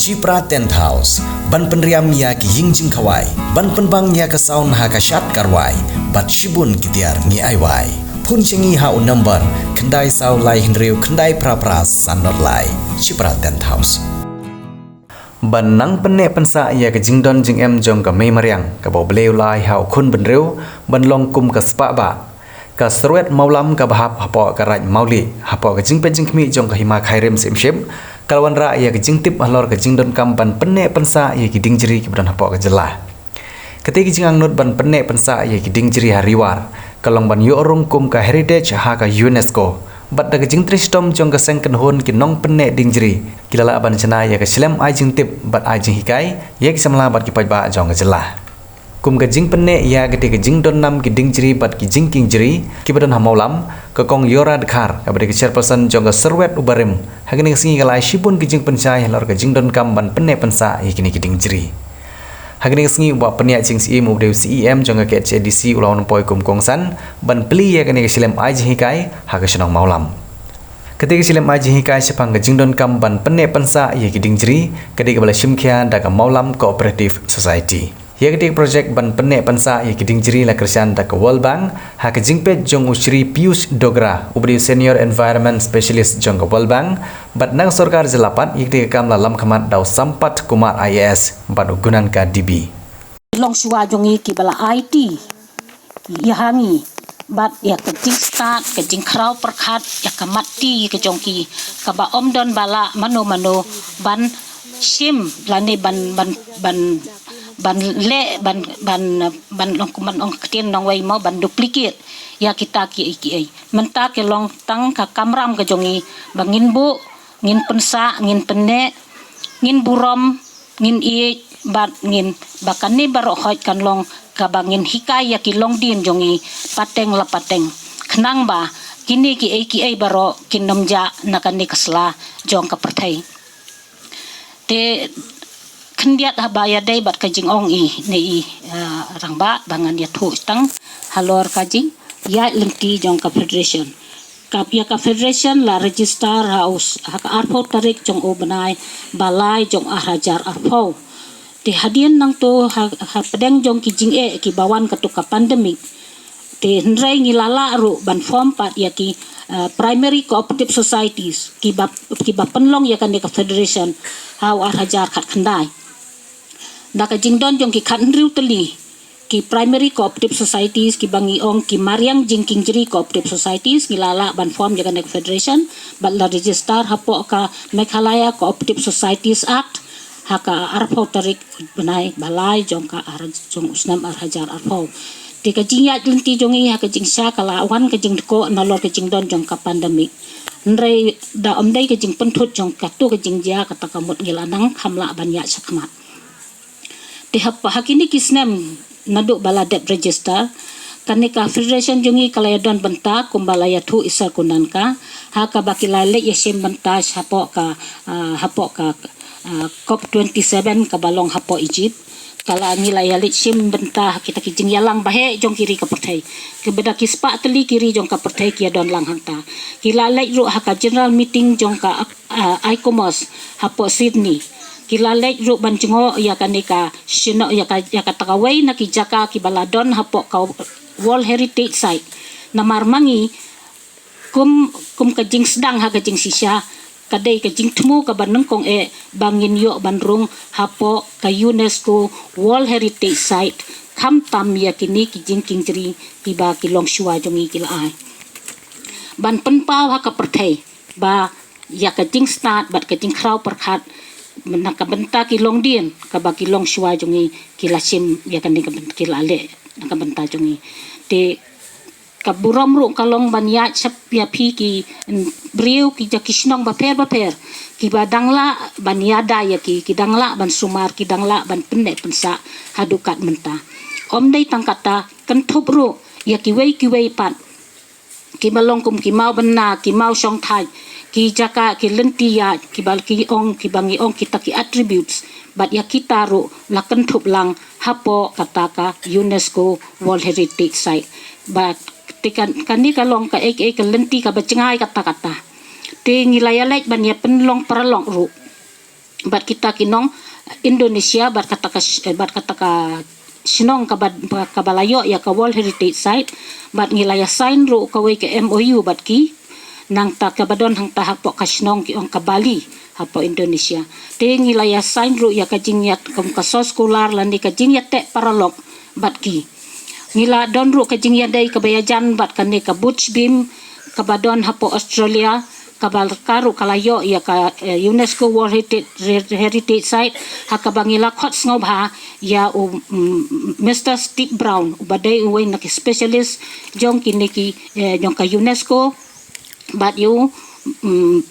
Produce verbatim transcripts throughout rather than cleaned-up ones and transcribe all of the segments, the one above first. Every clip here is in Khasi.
Chipra Tent House, ban pynriam ïa ki ïing jingkhawai, ban pynbang ïa ka sound ha ka shad ka rwai, bad shibun ki tiar ngi ai wai. Phone sha ngi ha u number khyndai saw lai hynriew khyndai phra phra san nod lai. Chipra Tent House. Ban nang pynneh pynsah ïa ka jingdon jingem jong ka mei mariang, kaba U Blei u la ai ha u khun bynriew, ban long kum ka spah bah. Ka Syrwet Mawlam kaba hap hapoh ka Raid Mawlieh, hapoh ka jingpeit jingkhmih jong ka Hima Khyrim Syiemship, ka la wanrah ïa ka jingtip halor ka jingdonkam ban pynneh pynsah ïa ki dieng jri kiba don hapoh ka jylla. Kata ka jingangnud ban pynneh pynsah ïa ki dieng jri ha Ri War, ka long ban ïoh rung kum ka heritage ha ka UNESCO. Bad da ka jingtrei shitom jong ka seng kynhun ki nongpynneh dieng jri, ki la lah ban shna ïa ka shlem ai jingtip bad ai jinghikai ïa ki samla bad ki paidbah jong ka jylla. Kum ka jingpynneh ïa kata ka jingdon nam ki dieng jri bad ki jingkieng jri kiba don ha Mawlam, ka Kong Yora Dkhar, kaba dei ka chairperson jong ka Syrwet U Barim, ha kane ka sngi ka la ai shibun ki jingpynshai halor ka jingdonkam ban pynneh pynsah ïa kine ki dieng jri. Ha kane ka sngi u Bah Pynïaid Sing Syiem, uba dei u CEM jong ka KHADC, u la wan poi kum kongsan ban plie ïa kane ka shlem ai jinghikai ha ka shnong Mawlam. Kata ka shlem ai jinghikai shaphang ka jingdonkam ban pynneh pynsah ïa ki dieng jri, ka dei kaba la shim khia da ka Mawlam Cooperative Society. Ïa kata ka projek ban pynneh pynsah ïa ki dieng jri la kyrshan da ka World Bank, ha ka jingpeit jong u Shri Piyush Dogra, uba dei u Senior Environment Specialist jong ka World Bank, bad na ka sorkar jylla pat, ïa kata ka kam la lam khmat da u Sampath Kumar IAS bad u Gunanka DB. Long shuwa jong ngi kiba la aiti ïa ha ngi bad ïa ka jingstad, ka jingkhraw pyrkhat, ïa ka matti ka jong ki, kaba ym don ba lah mano mano ban shim lane ban, ban, ban, ban leh, ban, ban, ban long, ban ong ktien nongwei mo, ban duplicate ïa kita kiei kiei. Mynta ka long tang ka kamram ka jong ngi ba ngin buh, ngin pynsah, ngin pynneh, ngin burom, ngin ïeit bad ngin, ba kane baroh hoi kan long kaba ngin hikai ïa ki longdien jong ngi pateng la pateng, khnang ba kine kiei kiei baroh kin ym jah na kane ka sla jong ka pyrthei. Te khyndiat haba ïadei bad ka jingong i ne i, ah, Rangbah, ba ngan ïathuh tang halor ka jingïaid lynti jong ka federation. Ka, ïa ka federation la register ha u s-, ha ka arphew tarik jong u bnai ba lai jong ar hajar arphew. Te hadien nangto ha, hapdeng jong ki jingeh kiba wan katto ka pandemic, te hynrei ngi la lah ruh ban form pat ïa ki, eh, primary cooperative societies kiba, kiba pynlong ïa kane ka federation ha u ar hajar khatkhyndai. Da ka jingdon jong ki khathynriew tylli ki primary cooperative societies, kiba ngi ong ki mariang jingkieng jri cooperative societies, ngi la lah ban form ïa kane ka federation bad la register hapoh ka Meghalaya Cooperative Societies Act ha ka arphew tarik bnai ba lai jong ka ar, jong u snem ar hajar arphew. Te ka jingïaid lynti jong ngi ha ka jingshisha ka la wan ka jingdkoh nalor ka jingdon jong ka pandemic. Hynrei da ym dei ka jingpynthut jong katto ka jingjia, kata ka mut ngi la nang kham lah ban ïaid shakhmat. Te hap, ha kine ki snem naduh ba la dep register, kane ka federation jong ngi ka la ïadon bynta kumba la ïathuh i Sir Gunanka, ha kaba ki la leit ïashim bynta shapoh ka, ah, hapoh ka, ah, COP twenty-seven kaba long hapoh Egypt. Ka la, ngi la ïaleit shim bynta ha kita ki jingïalang baheh jong ki ri ka pyrthei. Kiba da ki spah tylli ki ri jong ka pyrthei ki ïadon lang hangta. Ki la leit ruh ha ka general meeting jong ka, ah, ICOMOS hapoh Sydney. Ki la leit ruh ban jngoh ïa kane ka, shano ïa ka, ïa kata kawei na ki jaka kiba la don hapoh ka World Heritage Site. Namar ma ngi kum, kum ka jingsdang ha ka jingshisha, ka dei ka jingthmu kaba nyngkong eh ba ngin ïoh ban rung hapoh ka UNESCO World Heritage Site, khamtam ïa kine ki jingkieng jri kiba ki longshuwa jong ngi ki la ai. Ban pynpaw ha ka pyrthei ba ïa ka jingstad bad ka jingkhraw pyrkhat na ka bynta ki longdien kaba ki longshuwa jong ngi ki la shim ïa kane ka bynta, ki la leh na ka bynta jong ngi. Te ka burom ruh ka long ban ïaid shap ïa phi ki, mm, briew ki jong ki shnong bapher bapher kiba dang lah ban ïada ïa ki, ki dang lah ban sumar, ki dang lah ban pynneh pynsah haduh kat mynta. Ym dei tang kata, kynthup ruh ïa kiwei kiwei pat kiba long kum ki mawbynna, ki mawshongthait, ki jaka, ki lynti ïaid, kiba ki ong, kiba ngi ong kita ki attributes, bad ïa kita ruh la kynthup lang hapoh kata ka UNESCO World Heritage Site. Bad te kan, kane ka long kaei kaei ka lynti kaba jngai katta katta. Te ngi la ïaleit ban ïa pynlong paralok ruh. bad kita ki nong Indonesia bad kata ka bad kata ka shnong kaba kaba la ïoh ïa ka World Heritage Site, bad ngi la ïa sign ruh kawei ka M O U bad ki, nangta kaba don hangta hapoh ka shnong ki ong ka Bali hapoh Indonesia. Te ngi la ïa sign ruh ïa ka jingïat kum ka soskular lane ka jingïateh paralok bad ki. Ngi la don ruh ka jingïadei kaba ïajan bad kane ka Butch Beam kaba don hapoh Australia, kaba ka ruh ka la ïoh ïa ka UNESCO World Heritage Site, ha kaba ngi la khot sngewbha ïa u Mister Steve Brown uba dei uwei na ki specialist jong kine ki jong ka UNESCO, bad ïa u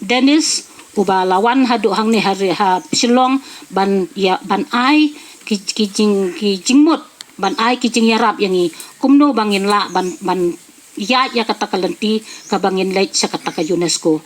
Dennis uba la wan haduh hangne ha Shillong ban ïa ban ai ki jing ki jingmut, ban ai ki jingïarap ïa ngi kumno ba ngin lah ban ban ïaid ïa kata ka lynti kaba ngin leit sha kata ka UNESCO.